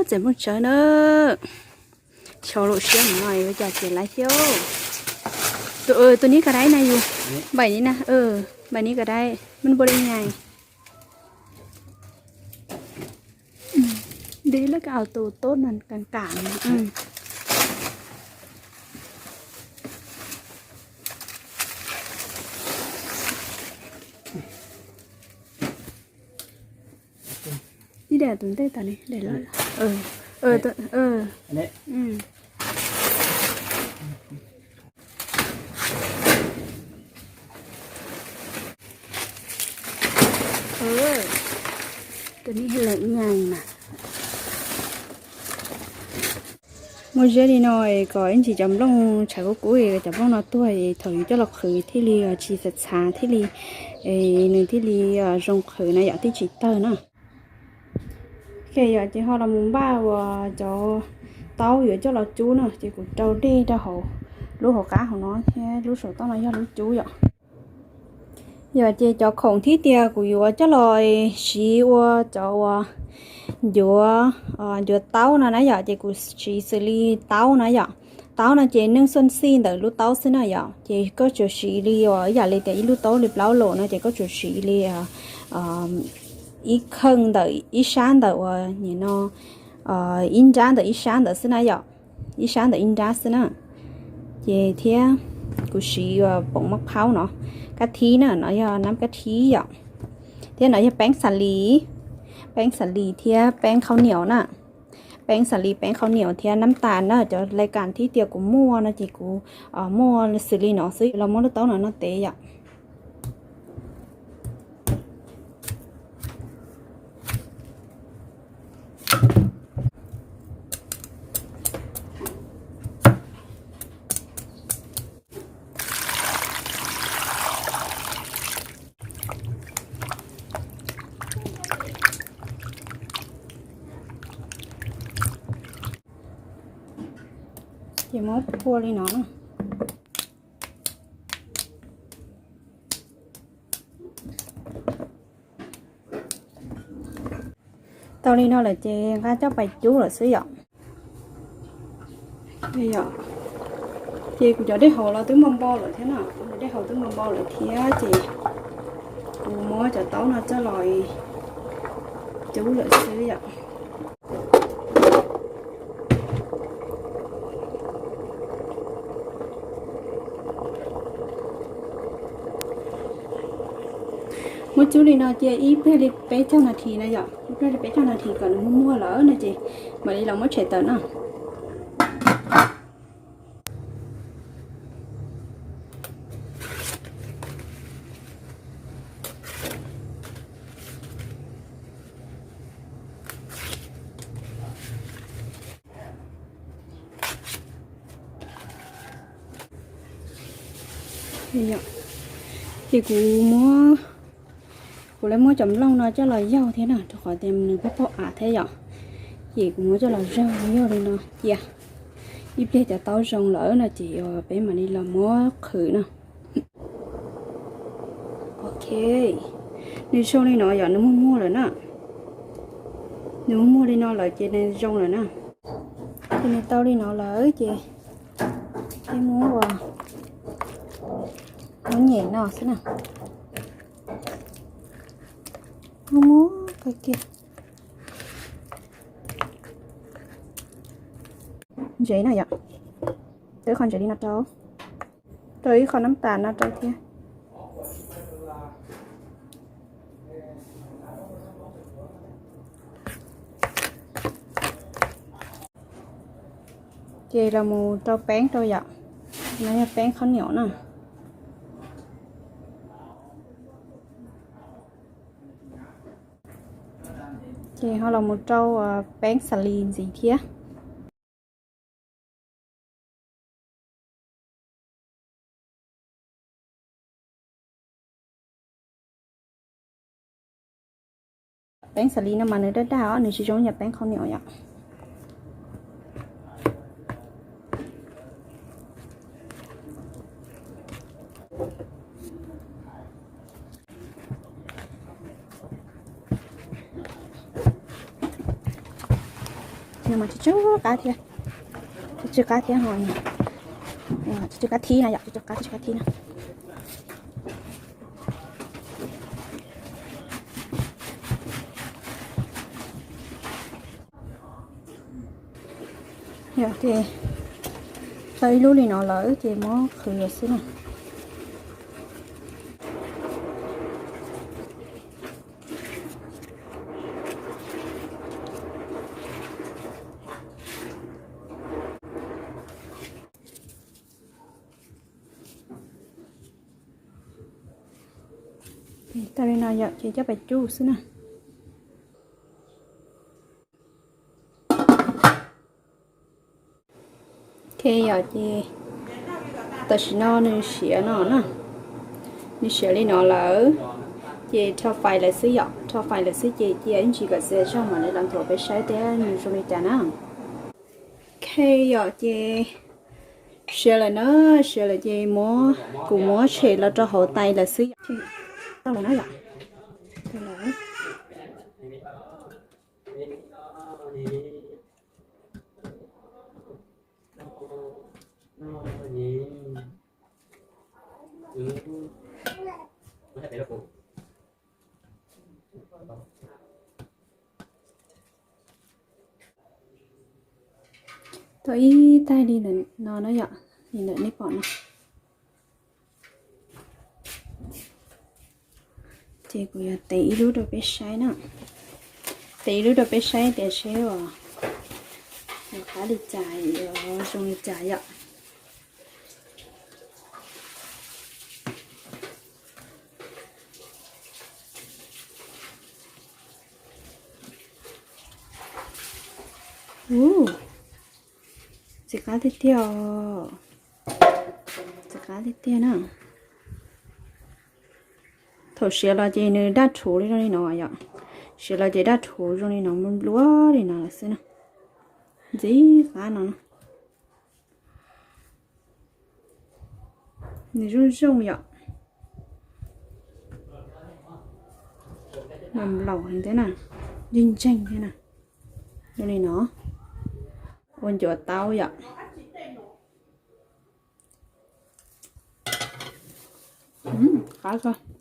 Txawm nplooj tsawv na. Xyov lub siab no yuav cas ces lawv xyov. Tus nib ka dai na yus. Npaim ni na, npaim ni ka dai, mej npua li nyais. Deb lawm, koj au tus tod na, kam kam na. Ib daim tus ntej tas li, daim loj. Tus nib lawm nyais mas. Muab ziab li no kom ib ntsis cov nplooj tshav kub kub, cov nplooj no tuag, thaum yus coj los qhwv thiaj li tsis txhav txhav thiaj li, nws thiaj li zoo qhwv na yom, thiaj tsis tawg na. Ces yom, ces ho los mus npaj uas cov taub yuav coj los cub na, ces kuv rau dej rau hauv lub hauv qab hauv no thiab lub saum toj no yog lub cub yom. Yom, ces cov khoom thib tias kuv yuav coj los siv ua cov uas ncuav, ncuav taub no na yom, ces kuv siv xws li taub na yom. Taub no ces neeg xuaj xij ntawm lub taub xwb na yom, ces koj tsuas siv li uas ib yam li tias ib lub taub li plaub los no ces koj tsuas siv li ib kheej ntawm ib sab ntawm uas nim no ib nrab ntawm ib sab ntawd xwb na yom, ib sab ntawm ib nrab xwb na. Ces thiab kuv siv uas poom mab phaub no, kab thib na, no yog nab kab thib yom, thiab no yog peeb xas lis, peeb xas lis thiab peeb khaub niam na. Peeb xas lis, peeb khaub niam thiab nab tas na, cov lais kas thib tias kuv muaj no ces kuv muaj xws li no xwb, los muab lub taub no no tev yom. Ces muab phua li no na. Tau li no lawm ces nqa coj pais cub lawm xwb yom. Ces kuv cov dej haus los twb npau npau lawm thiab na, kuv cov dej haus twb npau npau lawm thiab ces kuv muab cov taub no coj los cub lawm xwb yom. Muab cub li no cia ib pliag li peb caug nas this na yom, ib pliag li peb caug nas this kom nws muag muag lawm no ces mam li los muab tshem tawm na. Ces kuv muab, kuv lawv muab cov nplooj no coj los yaug thiab na, rau qhov tias nws pog pog av thiab yom. Ces kuv muab coj los yaug yaug li no cia, ib pliag cov taub zoo lawm no ces peb mam li los muab qhwv na. Ok, nws zoo li no yom, nws muag muag lawm na. Nws muag muag li no lawm ces nws zoo lawm na. Ces nws tau li no lawm ces peb muab ua, muab nyem no xwb na. Muab muab kawg kiag. Ntsev na yom, tau ib qho ntsev li no rau, rau ib qho nab tas no rau thiab. Ces los mus rau peeb rau yom, no yog peeb khaub niam na. Ces ho los mus rau peeb xas lis ntxiv thiab. Peeb xas lis no mas nws daj daj os, nws tsis zoo yam peeb khaub niam yom. Nws mas tsw tsw qab thiab, tsw tsw qab thiab ho, tsw tsw qab thib na yom, tsw tsw qab, tsw tsw qab thib na. Yog ces tau ib lub li no lawm ces muab qhwv xwb na. Tau li no yom ces coj pais cuj xwb na. Ok yom ces tam sim no nws siav no na, nws siav li no lawm ces rho fais lawm xwb yom, rho fais lawm xwb ces cia ib ntsis kom txias zog mam li los nthuav peb saib thiab nws zoo li cas na. Ok yom ces siav lawm na, siav lawm ces muab, kuv muab tshem los rau hauv tais lawm xwb yom. Tau lawm na yom. Tau ib taig li ntawm no na yom, li ntawm nej pom no. Ces kuv yuav tev ib lub rau peb saib na. Tev ib lub rau peb saib tias seb uas qab li cas, yuav zoo li cas yom. Ub, txiv qab tiag tiag os. Txiv qab tiag tiag na. Thaum siav los ces nws daj rhuv li zoo li no yom. Siav los ces daj rhuv zoo li no, nplua nplua li no lawm xwb na. Ntxim qab no na. Nws zoo zoo yom. Nplaum heev thiab na, ntseeg ntseeg thiab na. Zoo li no, ua ncuav taub yom. Qab kawg.